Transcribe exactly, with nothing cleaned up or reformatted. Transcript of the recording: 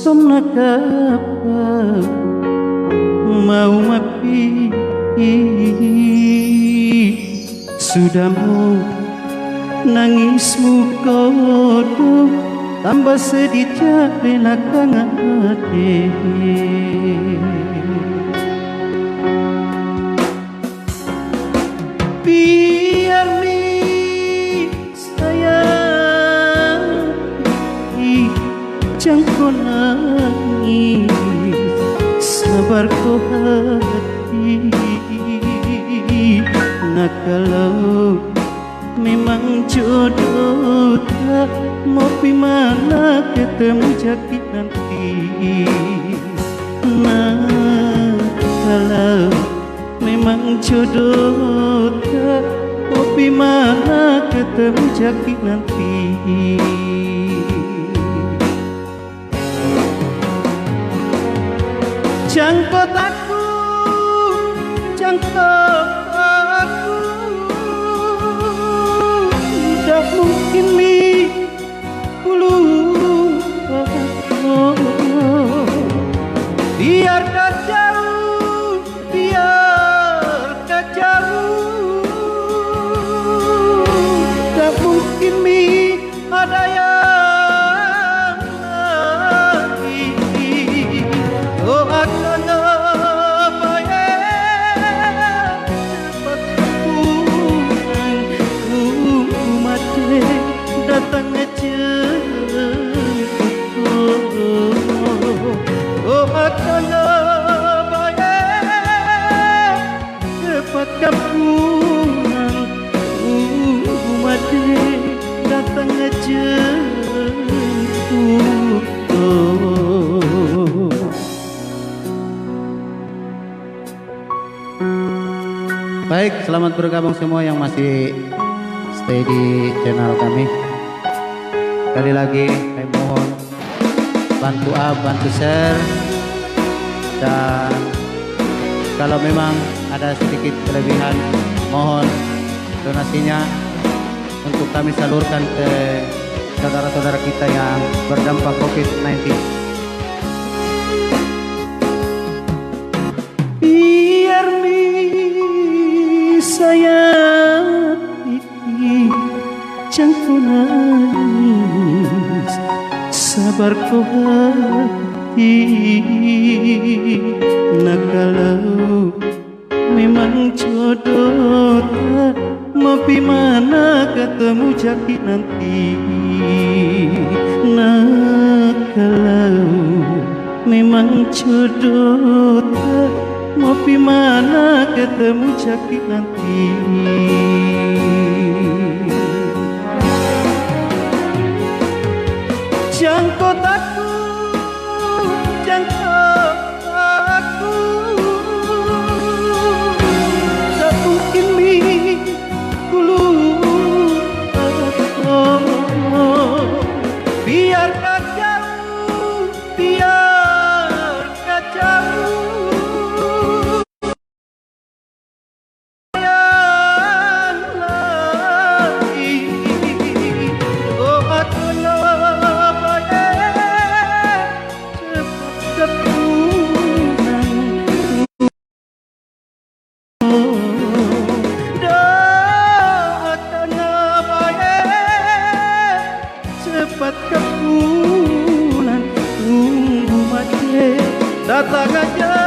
Sonna kapang mau mappi, sudamo nangismu kodong, tamba sedi ja'de nakangate. Biarmi sayang, jangko nangis, sabarko hati. Nah, kalau memang jodohta, mopi mana ketemu jaki nanti. Nah, kalau memang jodohta, mopi mana ketemu jaki nanti. Jangko taku, jangko taku, tak mungkin mi kulupaku. Biarkan jauh, biarkan jauh, tak mungkin mi ada yang lain. Oh, akang bae, cepat pulang, tunggu mate datang jemput. Oh, akang bae, cepat pulang, tunggu mate datang jemput. Baik, selamat bergabung semua yang masih stay di channel kami. Sekali lagi, kami mohon bantu up, bantu share, dan kalau memang ada sedikit kelebihan, mohon donasinya untuk kami salurkan ke saudara-saudara kita yang berdampak covid sembilan belas. Biarmi sayang, jangko nangis, sabarko hati. Nah, kalau memang jodohta, mopi mana ketemu jaki nanti. Nah, kalau memang jodohta, mopi mana ketemu jaki nanti. Jangko taku, jangko taku, tak mungkin mi kulupaku. Biarkan jauh, biarkan jauh. Cepat kapulang, tunggu mate datang aja.